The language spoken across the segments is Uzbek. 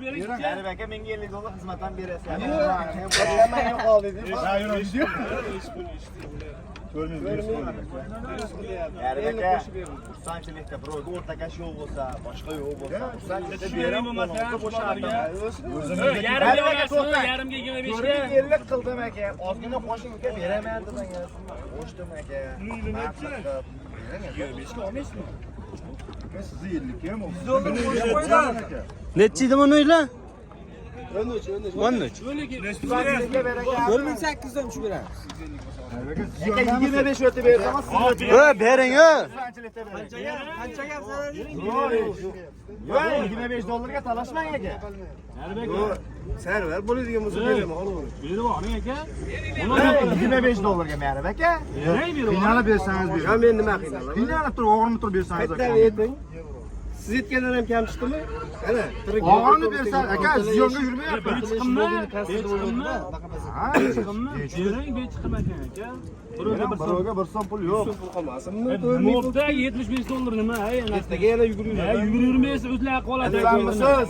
Garib aka menga 50 dollar xizmatdan berasiz. Menga qoldi deb. Garib aka, xursandchilikda birovga o'rtakash yo'q bo'lsa, boshqa yo'q bo'lsa, xursandchilikda beraman, bo'shardim. Yarimga olasizmi? Yarimga 25 ga. 50 qildim aka, ozgina qo'shing aka, beraman dedim aka. Qo'shdim aka. Ma'qul qilib. Olmaysizmi? Sizni 50 ham Nechi edi buni o'yla? 13. Xursandchilikka ber aka. 4800 dan tushib beramiz. Aka 25 o'tib berdim, siz Ö, bering ö. xursandchilikda bering. Qanchaga sanadingiz? Yo'q, 25 dollarga talashmang aka. Server bo'ladigan bo'lsa beraman, olaverib. Berib oling aka. 25 dollarga Merib aka. Qiynalib bersangiz bering. Ya men nima qiynaman? Qiynalib turib, og'irini turib bersangiz aka. Qayerdan ayting? Siz aytgandan ham kam chiqdimi? Ana, tirik. Og'irini bersangiz aka, ziyonga yurmayapman. Bechiqimmi? Bechiqimmi? Ha, Bechiqimmi? Bering, bechiqim ekan aka. Birovga bir so'm. Birovga bir so'm pul yo'q. Pul qolmasinmi? 4000 pul. Nima 75 dollar nima? Ay, Ertaga yana yugurib Ya yuraman. yugurib yurmaysiz, o'zlar qoladi. Xursandmisiz?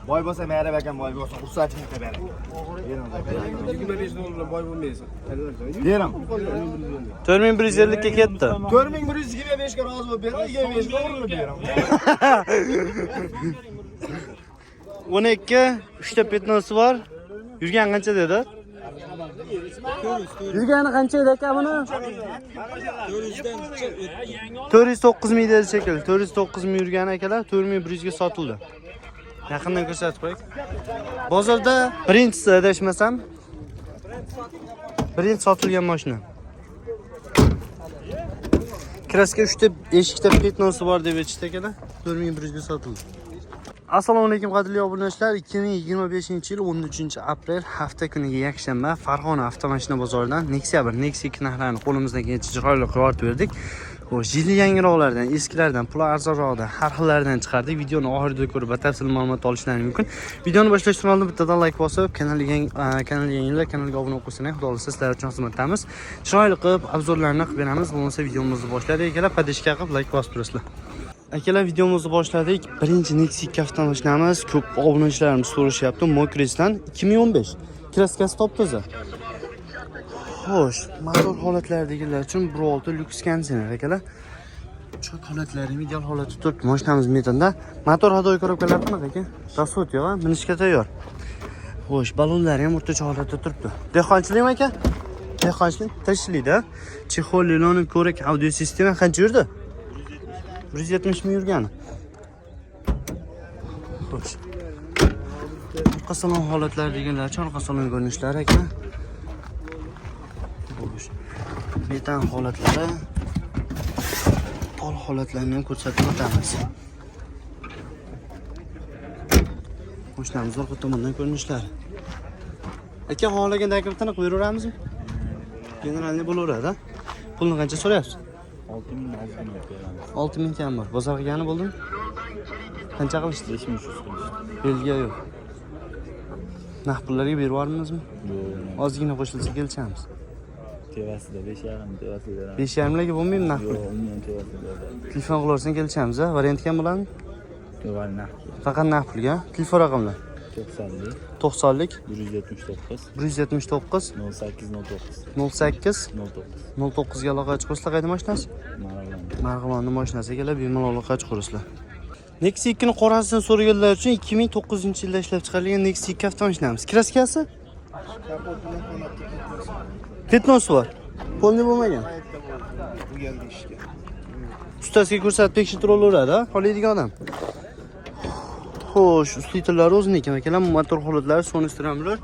Boy bo'lsa Merib akam boy bo'lsa, xursandchilikda bering. 25 dollar bilan boy bo'lmaysan. Berim. 4150 ga ketdi. 4125 ga rozi bo'lib beraman, 25 ga urinib beraman. 12 3 ta petnosi bor. Yurgan qancha dedi? Yurgani qancha edi aka buni? 409 ming dedi shekilli. 409 ming yurgani akalar 4100 ga sotildi. Yaqindan ko'rsatib qo'ying. Bozorda birinchisi adashmasam birinchi sotilgan mashina. Kraska 3 ta eshikda petnosi bor deb aytishdi akalar. 4100 ga sotildi. Assalomu alaykum qadrli obunachilar. 2025-yil 13-aprel hafta kuniga yakshanba Farg'ona avtomashina bozoridan Nexia 1, Nexia 2 narxlarini qo'limizdan kelgancha chiroyli qilib yorib berdik. Xo'sh, yili yangiroqlardan, eskilardan, puli arzonroqdan, har xillaridan chiqardik. Videoni oxirida ko'rib batafsil ma'lumot olishlaring mumkin. Videoni boshlashdan oldin bittadan like bosib, kanalga kanalga yangilar kanalga obuna bo'lib qo'ysalar, xudo xohlasa sizlar uchun xizmatdamiz. Chiroyli qilib obzorlarni qilib beramiz. Bo'lmasa videomizni boshladik. Akalar, podeshka qilib like bosib turasizlar. Akalar, videomizni boshladik. Birinchi Nexia 2 avtomashinamiz. Ko'p obunachilarimiz so'rashyapti. Mokrisdan 2015. Kraskasi top-toza. Xo'sh, motor holatlaridagilar uchun 1.6 lyuks konditsioner akalar. Chok holatlari ideal holatda turibdi. Mashinamiz metanda. Motor hadoy korobkalari qanaqa aka? Rasxod yo'q, ha? Minishga tayyor. Xo'sh, ballonlari ham o'rtacha holatda turibdi. Dehqonchilikmi aka? Dehqonchilik tirishlikda. Chexol, Lenovo, ko'rik audio sistema qancha yurdi? 170 ming yurgani. Xo'sh. Orqa salon holatlari deganlar, orqa salon ko'rinishlari aka. Xo'sh. Metan holatlari, pol holatlarini ham ko'rsatib o'tamiz. Mashinamiz orqa tomondan ko'rinishlari. Aka, xohlaganda aka tiniq beraveramizmi? Generalniy bo'laveradi, a? Pulni qancha so'rayapsiz? 6000 kam bor. Bozor qilgani bo'ldimi? Qancha qilishdi? 5300 qilishdi. Belga yo'q. Naqd pullarga berib yubormaymizmi? Yo'q, Ozgina qo'shilsa kelishamiz. tevasida 5,5 tevasida beramiz. 5,5 larga bo'lmaydimi naqd pul? Yo'q, umuman tevasida beramiz. Telefon qilaversang kelishamiz, a? Variant kam bo'ladimi? Yo'q, hali naqd. Faqat naqd pulga. Telefon raqamlar: 90lik 90lik 179 179 08 09 08 09 09 ga aloqa chiqarsizlar. Qayda mashinasi? Marg'ilon. Marg'ilonni mashinasi akalar, bemalol aloqa chiqarasizlar. Nexia 2 ni qorasini so'raganlar uchun 2009-yilda ishlab chiqarilgan Nexia 2 avtomashinamiz. Kraskasi? Petnosi bor. Polni bo'lmagan. Ustasiga ko'rsatib tekshirib olaveradi, ha? Xohlaydigan odam. Xo'sh, uslitillari o'ziniki akalar, motor holatlari, so'nistiralar.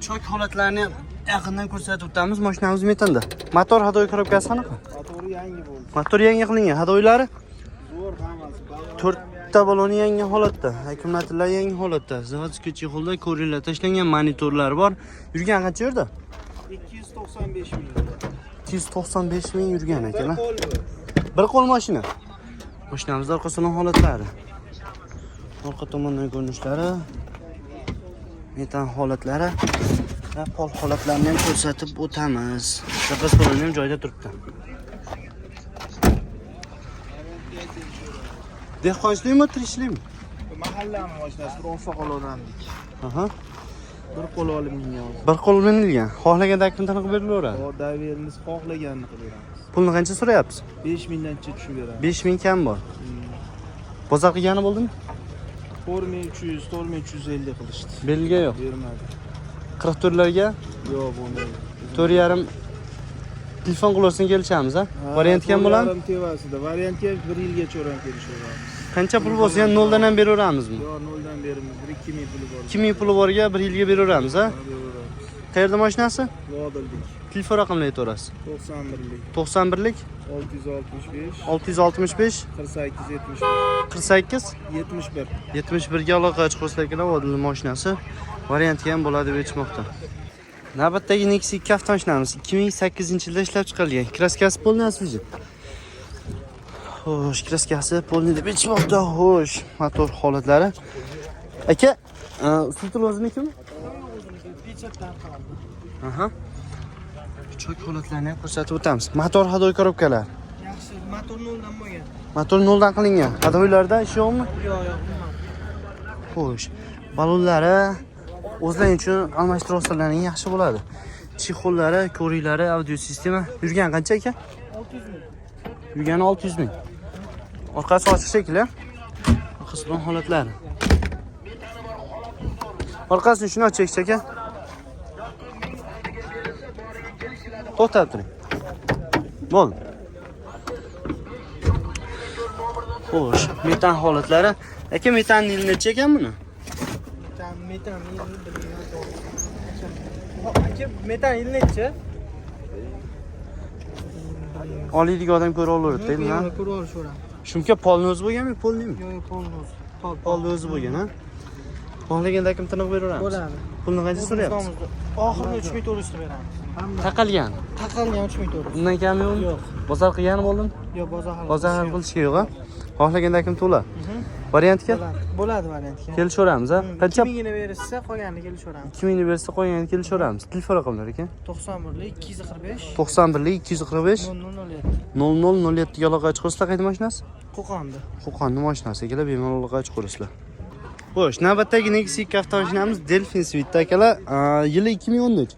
Chok holatlarini ham yaqindan ko'rsatib o'tamiz. Mashinamiz metanda. Motor hadoy korobkasi qanaqa? Motori yangi bo'ldi. Motor yangi qilingan, hadoylari Zo'r hammasi. to'rtta baloni yangi holatda, akkumulyatorlar yangi holatda, заводской чехолda ko'ringlar tashlangan, monitorlar bor. Yurgan qancha yurdi? 295 ming. 295 ming yurgan ekan. Bir qo'l bu. Bir qo'l mashina. Mashinamiz orqa salon holatlari. Orqa tomondan ko'rinishlari, metan holatlari va pol holatlarini ham ko'rsatib o'tamiz. Zapas baloni ham joyida turibdi. Dehqonchilikmi, tirikchilikmi? Mahallani mashinasi, bir oqsoqol odamdik. Aha. Bir qo'l olib mingan. Bir qo'l minilgan. Xohlagan dokumentini qilib berilaveradi. O доверенность xohlaganini qilib beramiz. Pulni qancha so'rayapsiz? 5000 dan tushib beramiz. 5000 kam bor. Bozor qilgani bo'ldimi? 4300, 4350 qilishdi. Berilgan yo'q. Bermadi. 44 larga Yo'q, bo'lmaydi. 4,5 telefon qilaversin, kelishamiz, ha? Variant kam bo'ladi. Yarim tevasida. Variantga 1 yilgacha ham kelishaveramiz. Qancha pul bo'lsa ham noldan ham beraveramizmi? Yo'q, noldan beramiz. Bir 2000 puli bor. 2000 puli borga 1 yilga beraveramiz, ha? Beraveramiz. Qayerda mashinasi? Vodildik. Telefon raqamini aytaverasiz. 91lik, 91lik 665, 665 48 71. 48 71. 71 ga aloqa chiqsa akalar, Vodilning mashinasi variantga ham bo'ladi deb aytishmoqda. Navbatdagi Nexia 2 avtomashinamiz 2008-yilda ishlab chiqarilgan. Kraskasi polni asli. Xo'sh, kraskasi polni deb aytishmoqda. Xo'sh, motor holatlari. Aka, usul o'zinikimi? Aha. Chok holatlarini ham ko'rsatib o'tamiz. Motor hadoy korobkalar. Yaxshi, motor noldan bo'lgan. Motor noldan qilingan. Hadoylarda ish yo'qmi? Yo'q, yo'q, umuman. Xo'sh, ballonlari o'zlaring uchun almashtira olsalaring yaxshi bo'ladi. Chexollari, ko'riklari, audio sistema. Yurgan qancha aka? 600 ming. Yurgani 600 ming. Orqasi ochiq shekilli. Orqasi bilan holatlari. Orqasini shuni ochaylik aka. To'xtab turing. Bo'ldi. Xo'sh, metan holatlari. Aka, metan necha ekan buni? Metan, metan yilini bilmayman. Aka, metan yili nechi? Oliydigan odam ko'ra olaveradi, deymi? Yo'q, ko'ra olishaveramiz. Shumka polni o'zi bo'lganmi, polnimi? Yo'q, yo'q, polni o'zi. Pol, Polni o'zi bo'lgan, ha? Xohlaganda kim tiniq beraveramiz. Bo'ladi. Pulni qancha so'rayapsiz? Oxirini 3400 beramiz. Taqalgan. Taqalgan 3400. Undan kami yo'qmi? Yo'q. Bozor qilgani bo'ldimi? Yo'q, bozor hali. Bozor hal qilishga yo'q, ha? Xohlaganda kim to'la. Variantga Bo'ladi. Bo'ladi variantga. kelishaveramiz, ha? Qancha? 2000 berishsa, qolganini kelishaveramiz. 2000 ni bersa qolganini kelishaveramiz. Telefon raqamlari ekan. 91lik 245 91 245 0007. 0007 ga aloqa chiqarsizlar. Qayda mashinasi? Qo'qonda. Qo'qonni mashinasi akalar, bemalol aloqa chiqarsizlar. Xo'sh, navbatdagi Nexia 2 avtomashinamiz Delfin Suite'da akalar, yili 2013.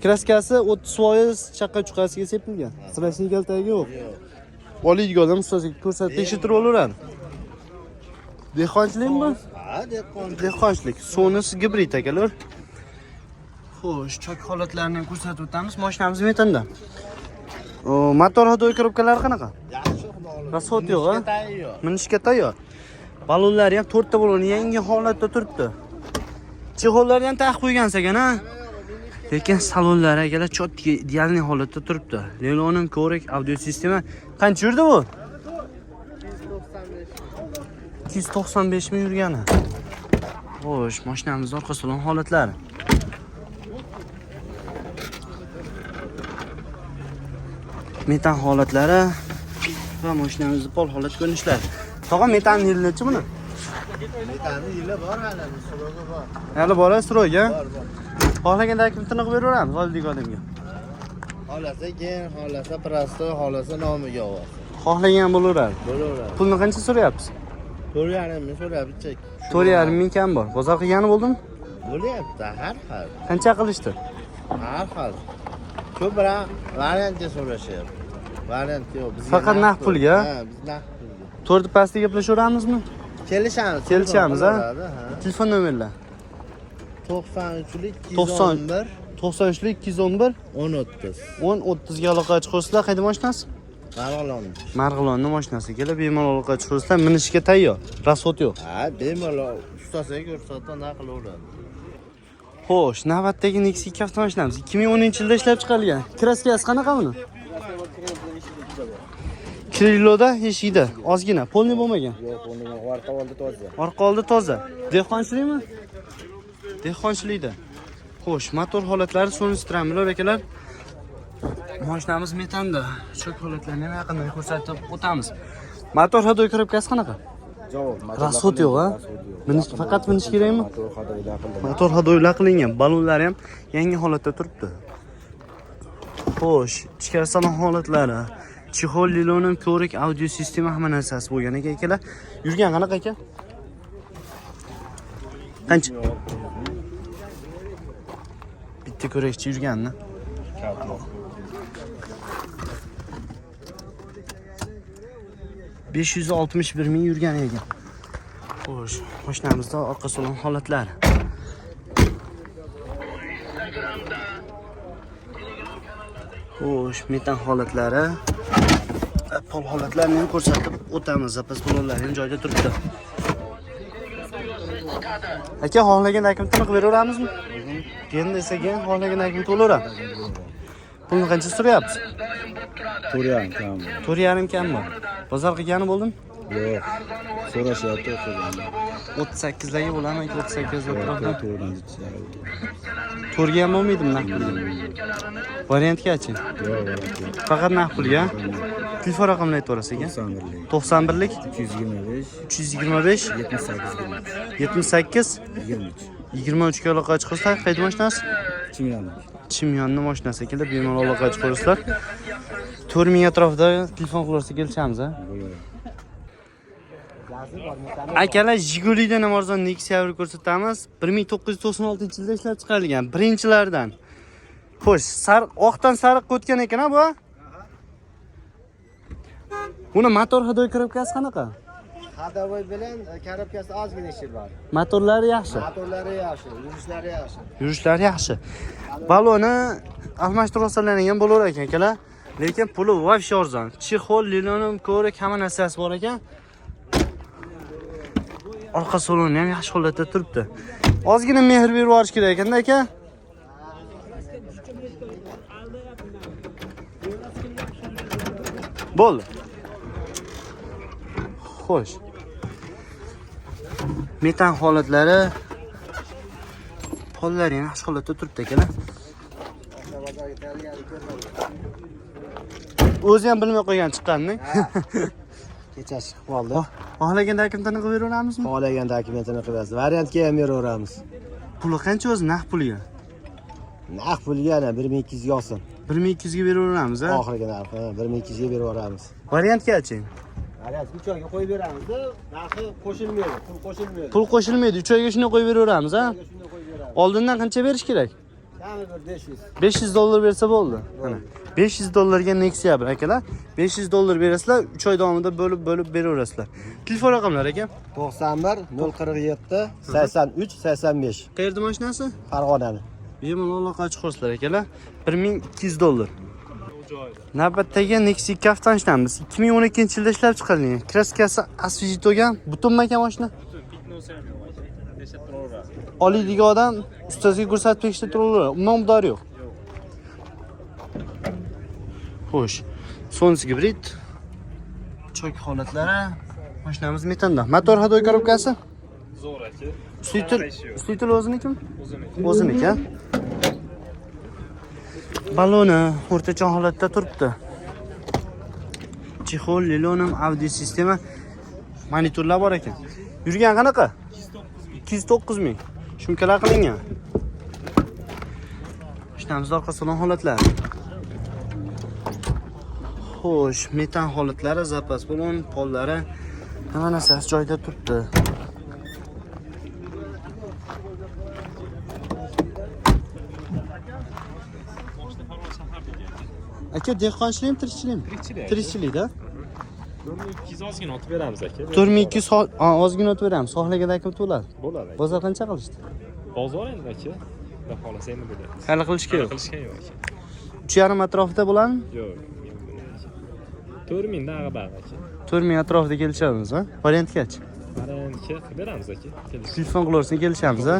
Kraskasi 30% chaqqa-chuqasiga sepilgan. Sirasini tagi yo'q. Oliydigan odam ustasiga ko'rsatib tekshirtirib olaveradi. Dehqonchilikmi bu? Ha, dehqon. Dehqonchilik. Sonus gibrid akalar. Xo'sh, chok holatlarini ham ko'rsatib o'tamiz. Mashinamiz metanda. Motor hadoy korobkalari qanaqa? Yaxshi, xudo xohlasa. Rasxod yo'q, ha? Tayyor. Minishga tayyor. Ballonlari ham to'rtta balon yangi holatda turibdi. Chexollarni ham taqib qo'ygansiz ekan, ha? Lekin salonlari akalar chotki idealniy holatda turibdi. Lelonim ko'rik audio sistema. Qancha yurdi bu? 295 ming yurgani. Xo'sh, mashinamiz orqa salon holatlari. Metan holatlari va mashinamizni pol holat ko'rinishlari. Tog'a, metan yili nechi buni? Metanni yili bor hali, срок i bor. Hali bor срок i? Bor, bor. Xohlaganda kim tiniq beraveramiz oldik odamga. Xohlasa keyin, xohlasa простой, xohlasa nomiga ovoz. Xohlagan bo'laveradi. Bo'laveradi. Pulni qancha so'rayapsiz? 4,5 ming so'rayapti. 4,5 ming kam bor. Bozor qilgani bo'ldimi? Bo'lyapti, har xil. Qancha qilishdi? Har xil. Ko'proq variantga so'rashyapti. Variant yo'q. Bizga Faqat naqd pulga? Ha, biz naqd pulga. To'rti pastda gaplashaveramizmi? Kelishamiz. Kelishamiz, ha? Bo'laveradi, ha. Telefon nomerlar 93lik 90. 211 93 211 1030. 10 30 ga aloqa chiqarsizlar. Qayda mashinasi? Marg'ilon. Marg'ilonni mashinasi kelib bemalol aloqa chiqarsizlar. Minishga tayyor. Rasxod yo'q. Ha, bemalol ustasiga ko'rsatsa naql bo'ladi. Xo'sh, navbatdagi Nexia 2 avtomashinamiz 2010-yilda ishlab chiqarilgan. Kraskasi qanaqa buni? Kiriloda eshigida ozgina, polni bo'lmagan. Yo'q, uni orqa oldi toza. Orqa oldi toza. Dehqonchilikmi? Dehqonchilikda. Xo'sh, motor holatlari so'nistramlar akalar. Mashinamiz metanda. Chok holatlarini ham yaqindan ko'rsatib o'tamiz. Motor hadoy korobkasi qanaqa? Javob. Rasxod yo'q, ha? Minish faqat minish kerakmi? Motor hadoylar qildi. Motor hadoylar qilingan, ballonlari ham yangi holatda turibdi. Xo'sh, ichkari salon holatlari, chexol, lilonim, ko'rik, audio sistema hamma narsasi bo'lgan ekan akalar. Yurgan qanaqa aka? Qancha? Bitta ko'rakchi yurganmi? 561 ming yurgan ekan. Xo'sh, mashinamizda orqa salon holatlari. Xo'sh, metan holatlari, pol holatlarini ham ko'rsatib o'tamiz. Zapas balonlari ham joyida turibdi. Aka, xohlagan dokumentini qilib beraveramizmi? Gen desa gen, xohlagan dokument bo'laveradi. Pulni qancha so'rayapsiz? 4,5 kam. 4,5 kam bor. Bozor qilgani bo'ldimi? Yo'q. So'rashyapti o'qigan. 38 larga bo'ladimi aka, 38 atrofida? To'rtdan. To'rtga ham bo'lmaydimi naqd pulga? Variantgachi? Yo'q, yo'q. Faqat naqd pulga? Telefon raqamini aytib yuborasiz aka. 91lik. 91lik 225 325 78 78 23. 23 ga aloqa chiqarsa, qayda mashinasi? Chimyon. Chimyonni mashinasi ekan, bemalol aloqa chiqarasizlar. 4000 atrofida telefon qilaversa kelishamiz, a? Bo'ladi. Akalar, Jigulidan ham arzon Nexia bir ko'rsatamiz. 1996-yilda ishlab chiqarilgan, birinchilardan. Xo'sh, sariq, oqdan sariqqa o'tgan ekan, a bu? Buni motor hadoy korobkasi qanaqa? Ходовой bilan korobkasi ozgina ishi bor. Motorlari yaxshi. Motorlari yaxshi, yurishlari yaxshi. Yurishlari yaxshi. Baloni almashtirib olsalar ham bo'lar ekan, akalar. Lekin puli вообще arzon. Чехол, lilonim, ko'rik, hamma narsasi bor ekan. Orqa saloni ham yaxshi holatda turibdi. Ozgina mehr berib yuborish kerak ekanda, aka. Bo'ldi. Xo'sh. Metan holatlari, pollari ham yaxshi holatda turibdi, akalar. O'zi ham bilmay qo'ygan chiqqanini. Kecha chiqib qoldi. Xohlagan dokumentini qilib beraveramizmi? Xohlagan dokumentini qilasiz. Variantga ham beraveramiz. Puli qancha o'zi naqd puliga? Naqd pulga ana 1200 ga olsin. 1200 ga beraveramiz, a? Oxirgi narxi 1200 ga beraveramiz. Variantgachi? Variant 3 oyga qo'yib beramiz. Narxi qo'shilmaydi, pul qo'shilmaydi. Pul qo'shilmaydi. 3 oyga shuni qo'yib beraveramiz, a? Shunday qo'yib beramiz. Oldindan qancha berish kerak? Kami bir 500. 500 dollar bersa bo'ldi. Mana 500 dollarga Nexia bir, akalar. 500 dollar berasizlar, 3 oy davomida bo'lib-bo'lib beraverasizlar. Telefon raqamlari, aka. 91 047 83 85. Qayerda mashinasi? Farg'onani. Bemalol aloqa chiqarsizlar, akalar. 1200 dollar. Navbatdagi Nexia 2 avtomashinamiz 2012-yilda ishlab chiqarilgan. Kraskasi освежить bo'lgan, butunmi aka mashina? Oladigan odam ustasiga ko'rsatib tekshirib turaveradi. Umuman udari yo'q. Xo'sh, Sons gibrid chok holatlari, mashinamiz metanda. Motor hadoy korobkasi? Zo'r aka. Ustitil, ustitil o'zinikimi? O'ziniki. O'ziniki, a? Baloni o'rtacha holatda turibdi. Чехол, lilonim, audio sistema, monitorlar bor ekan. Yurgan qanaqa? 209 ming. Shumkalar qilingan. Mashinamiz orqa salon holatlari. Xo'sh, metan holatlari, zapas balon, pollari, hamma narsasi joyida turibdi. Aka, dehqonchilikmi, tirikchilikmi? Tirikchilik. Tirikchilik-da. 4200 ozgina otib beramiz, aka. 4200 ozgina o'tib beramiz. Xohlagan dokument bo'ladi. Bo'ladi, aka. Bozor qancha qilishdi? Bozor endi, aka. Xudo xohlasa endi bo'ladi. Hali qilish kerak. Qilishgan yo'q, aka. 3,5 atrofida bo'ladimi? Yo'q. 4000 dan ag'bar, aka. 4000 atrofida kelishamiz, ha? Variantgachi? Variantga qilib beramiz, aka. Kelishib. Telefon qilaversin, kelishamiz, ha?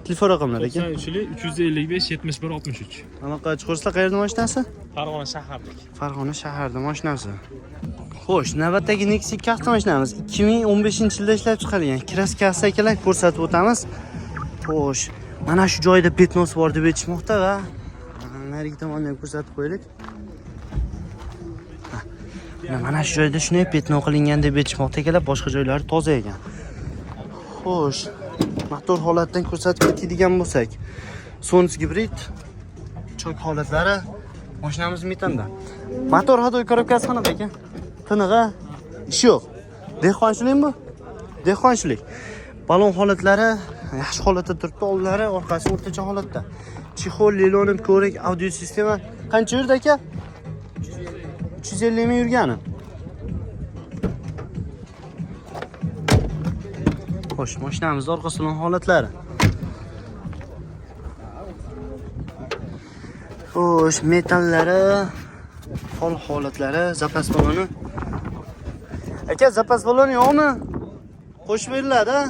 Telefon raqamlari, aka. 93 355 71 63. Aloqa chiqarsa, qayerda mashinasi? Farg'ona shaharlik. Farg'ona shaharida mashinasi. Xo'sh, navbatdagi Nexia 2 avtomashinamiz 2015-yilda ishlab chiqarilgan. Kraskasi, akalar, ko'rsatib o'tamiz. Xo'sh, mana shu joyda пятно si bor deb aytishmoqda va narigi tomonni ham ko'rsatib qo'yaylik. Mana shu joyda shunday пятно qilingan deb aytishmoqda, akalar, boshqa joylari toza ekan. Xo'sh, motor holatidan ko'rsatib ketadigan bo'lsak, Sons gibrid chok holatlari, mashinamiz metanda. Motor hadoy korobkasi qanaqa ekan? Tiniq, a? Ish yo'q. Dehqonchilikmi bu? Dehqonchilik. Balon holatlari yaxshi holatda turibdi, oldilari, orqasi o'rtacha holatda. Чехол, линолеум, ko'rik, audio sistema. Qancha yurdi aka? 350 ming yurgani. Xo'sh, mashinamiz orqa salon holatlari. Xo'sh, metallari, pol holatlari, zapas baloni. Aka, zapas baloni yo'qmi? Qo'shib beriladi, a?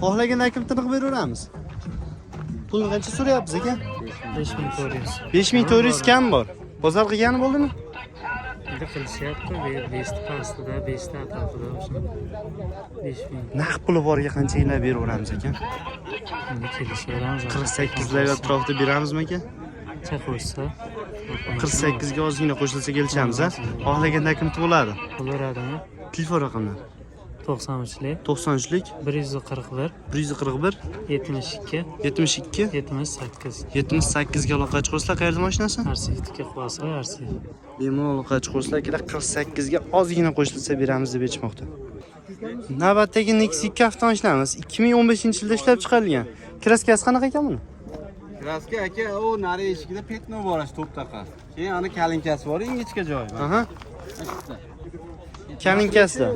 Xohlagan kim tiniq beraveramiz. Pulni qancha so'rayapsiz aka? 5400. 5400 kam bor. Bozor qilgani bo'ldimi? Endi qilishyapti, 5 pastida, 5 ta atrofida o'sha. 5000. Naqd puli borga qanchagina beraveramiz aka? Endi kelishaveramiz. 48 lar atrofida beramizmi aka? Cha qo'shsa. 48 ga ozgina qo'shilsa kelishamiz, a? Xohlaganda kim tug'iladi? Bo'laveradimi? Telefon raqamlari 93lik, 93lik 141, 141 72, 72 78. 78 ga aloqa chiqarsizlar. Qayerda mashinasi? Arsiyevniki quvasi, Arsiyev. Bemalol aloqa chiqarsizlar, akalar. 48 ga ozgina qo'shilsa beramiz deb aytishmoqda. Navbatdagi Nexia 2 avtomashinamiz 2015-yilda ishlab chiqarilgan. Kraskasi qanaqa ekan buni? Kraska aka, u nari eshigida пятно bor, shu to'ptaqa. Keyin ani kalinkasi bor, ingichka joyi. Aha. Kalinkasida.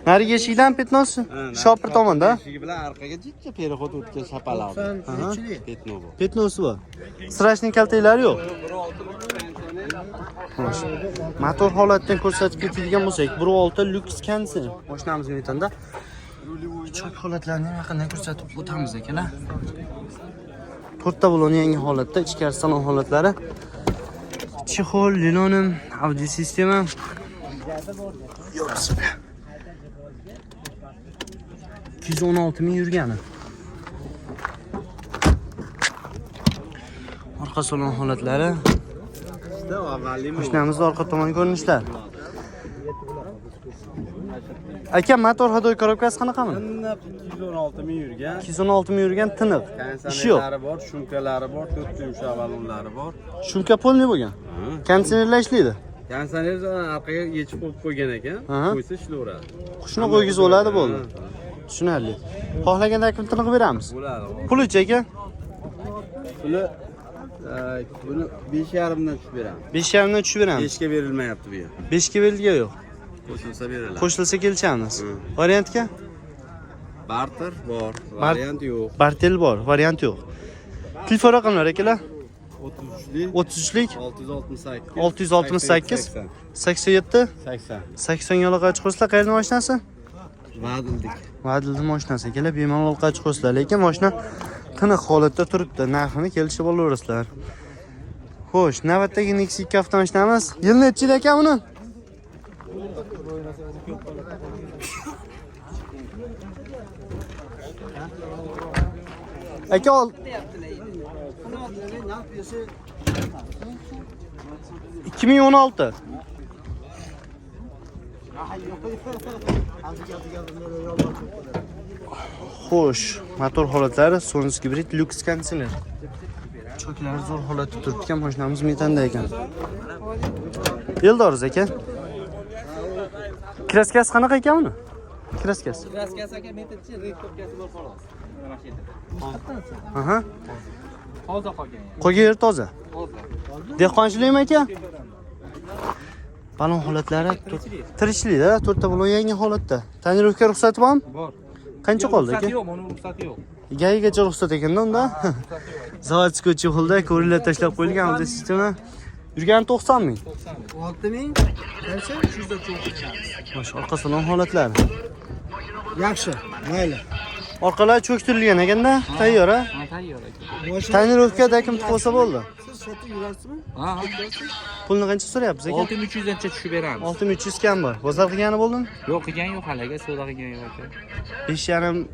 Narigi eshikdan пятно si? Shopir tomonda. Eshigi bilan orqaga jikka переход o'tgan shapaloq. Пятно bor. Пятно si bor. Срачный kaltaklari yo'q. Xo'sh. Motor holatidan ko'rsatib ketadigan bo'lsak, 1.6 lyuks konditsioner. Mashinamiz metanda. Chok holatlarini ham yaqindan ko'rsatib o'tamiz akalar. To'rtta balon yangi holatda, ichkari salon holatlari. Чехол, линолеум, audio sistema. Yo, bismillah. 216 ming yurgani. Orqa salon holatlari. Mashinamizni orqa tomon ko'rinishlar. Aka, motor ходовой коробка si qanaqami? Tiniq, 216 ming yurgan. 216 ming yurgan, tiniq. Ishi yo'q. Konditsionerlari bor, шумка lari bor, to'rtta yumshoq balonlari bor. Шумка полный bo'lgan. Konditsionerlar ishlaydi. Konditsioner orqaga yechib qo'yib qo'ygan ekan. Qo'ysa ishlayveradi. Qushni qo'ygizib oladi, bo'ldi. Tushunarli. Xohlaganda kim tiniq beramiz. Bo'ladi. Pulichi aka? Puli buni 5,5 dan tushib beramiz. 5,5 dan tushib beramiz. 5 ga berilmayapti bu yer. 5 ga berilgan yo'q. Qo'shilsa beriladi. Qo'shilsa kelishamiz. Variantga? Barter bor, variant yo'q. Bartel bor, variant yo'q. Telefon raqamlari akalar? 33lik 33lik 668 668 87 80. 80 ga aloqa chiqarsizlar. Qayerda mashinasi? Vadildik. Vadilni mashinasi akalar, bemalol aloqa chiqarsizlar, lekin mashina tiniq holatda turibdi. Narxini kelishib olaverasizlar. Xo'sh, navbatdagi Nexia 2 avtomashinamiz. Yil nechi yil aka buni? Aka ol 2016. Xo'sh, motor holatlari Sonus gibrid lyuks konditsioner. Choklari zo'r holatda turibdi ekan, mashinamiz metanda ekan. Eldoruz aka. Kraskasi qanaqa ekan uni? Kraskasi. Kraskasi aka metodchi рихтовка si bor xolos. Aha. Toza qolgan yani. Qolgan yeri toza. Dehqonchilikmi aka? Balon holatlari tirishlikda, to'rtta balon yangi holatda. Tonirovka ruxsati bormi? Bor. Qancha qoldi aka? Ruxsati yo'q, buni ruxsati yo'q. Gayigacha ruxsat ekanda unda. Заводской чехол da ko'ringlar tashlab qo'yilgan audio sistema. Yurgani 90 ming. 6 ming qancha? Xo'sh, orqa salon holatlari. Yaxshi, mayli. Orqalari cho'ktirilgan ekanda, tayyor a? Ha, tayyor aka. Mashina Tonirovka dokument bo'lsa bo'ldi. siz sotib yurasizmi? Ha, ha. Pulni qancha so'rayapsiz aka? 6300 dancha tushib beramiz. 6300 kam bor. Bozor qilgani bo'ldimi? Yo'q, qilgan yo'q hali aka, savdo qilgan yo'q aka. 5,5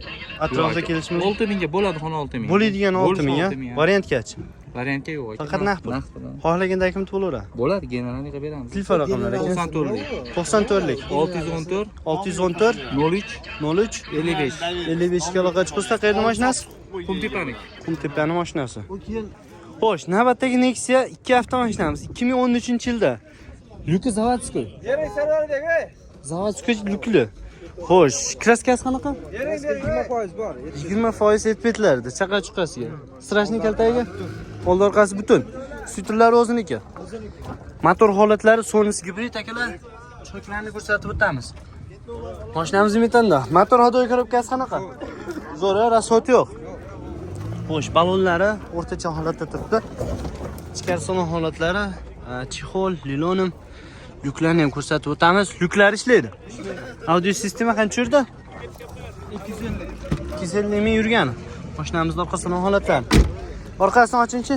atrofida kelishimiz. 6000 ga bo'ladi, xona 6000. Bo'ladigan 6000 a? Variantgachi. Variantga yo'q aka. Faqat naqd pul. Naqd pul. Xohlaganda kim to'laveradi. Bo'ladi, generalniy qilib beramiz. Telefon raqamlari aka. 94lik. 94lik 614 614 03 03 55. 55 ga aloqa chiqsa qayerda mashinasi? Qumtepanik. Qumtepani mashinasi. Xo'sh, navbatdagi Nexia 2 avtomashinamiz 2013-yilda. Lyuki заводской. Заводской lyukli. Xo'sh, краска si qanaqa? 20% bor. 20% yetib betilardi chaqa chuqasiga. Страшный kaltagiga. Oldi orqasi butun. Sutrlari o'ziniki. Motor holatlari Sonis gibrid akalar. Choklarni ko'rsatib o'tamiz. Mashinamiz metanda. Motor ходовой коробка si qanaqa? Zo'r, расход yo'q. Xo'sh, balonlari o'rtacha holatda turibdi. Ichkari salon holatlari, чехол, линолеум, lyuklarni ham ko'rsatib o'tamiz. Lyuklari ishlaydi. Audio sistema qancha yurdi? 250. 250 ming yurgan. Mashinamizni orqa salon holatlari. Orqasini ochingchi.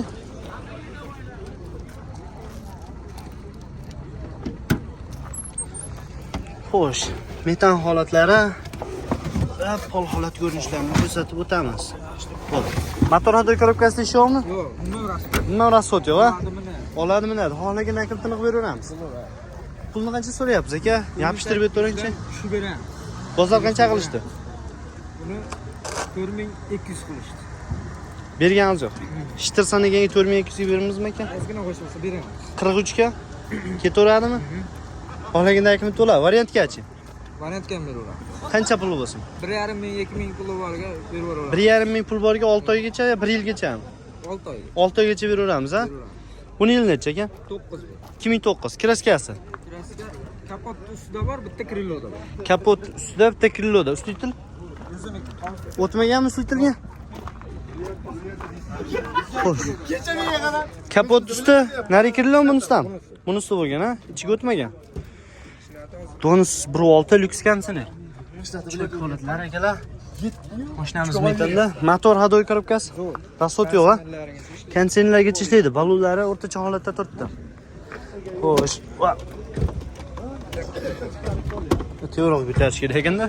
Xo'sh, metan holatlari va pol holat ko'rinishlarini ko'rsatib o'tamiz. Xo'p. Motor ходовой коробка sida ish yo'qmi? Yo'q, umuman расход. Umuman расход yo'q, a? Oladi minadi. Xohlagan akimtini qilib beraveramiz. Pulni qancha so'rayapsiz aka? Yopishtirib beraveringchi. Shu beramiz. Bozor qancha qilishdi? Buni 4200 qilishdi. Berganimiz yo'q. Shitir sanagan 4200 ga beramizmi aka? Ozgina qo'shilsa beramiz. 43 ga ketaveradimi? Xohlaganda akimni to'la. Variantgachi? Variantga ham beraveramiz. Qancha puli bo'lsin? 1,5 ming, 2 ming puli borga berib yuboraveramiz. 1,5 ming pul borga 6 oygacha yo 1 yilgacha? 6 oyga. 6 oygacha beraveramiz, a? Buni yil necha aka? 9 bu. 2009. Краска si. Краска kapot ustida bor, bitta крыло da bor. Kapot ustida bitta крыло da. Усилитель? O'tmaganmi усилитель ga? Xo'sh. Kapot usti nari крыло bunisidan? Bunisi bo'lgan, ha? Ichiga o'tmagan. Donus 1.6 lyuks konditsioner. Cho'k holatlar akalar. Mashinamiz metanda. Motor ходовой коробка si. Расход yo'q, ha? Konditsionerlargacha ishlaydi. Balonlari o'rtacha holatda turibdi. Xo'sh. Va. Tevaroq ko'tarish kerak ekanda.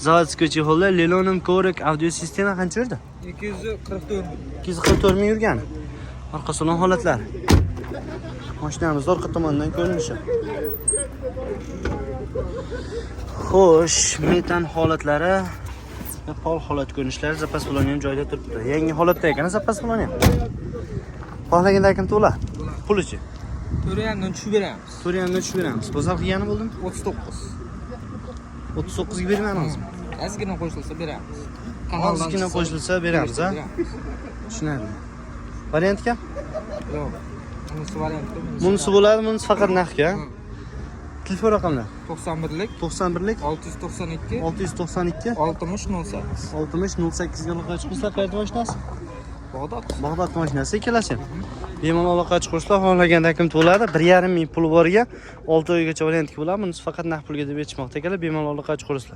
Заводской чехол lar, линолеум, коврик, audio sistema qancha yurdi? 244 ming. 244 ming yurgan. Orqa salon holatlari. Mashinamiz orqa tomondan ko'rinishi. Xo'sh, metan holatlari va pol holat ko'rinishlari, запас baloni ham joyida turibdi. Yangi holatda ekan запас baloni ham. Xohlaganda kim to'la? Pulichi. 4,5dan tushib beramiz. To'rtdan tushib beramiz. Bozor qilgani bo'ldimi? 39. 39 ga bermaymiz. Ozgina qo'shilsa beramiz. Ozgina qo'shilsa beramiz, ha? Tushunarli. Variantga? Yo'q. Bunisi variant. Bunisi bo'ladi, bunisi faqat naqdga. Telefon raqamlar: 91lik 91lik 692 692 60 08. 60 08 ga aloqa chiqsa, qayerda mashinasi? Bag'dod. Bag'dod mashinasi ikkalasi ham. Bemalol aloqa chiqursa, xohlaganda kim to'ladi. 1,5 ming puli boriga 6 oygacha variantga bo'ladi. Bunisi faqat naqd pulga deb aytishmoqda akalar. Bemalol aloqa chiqursa.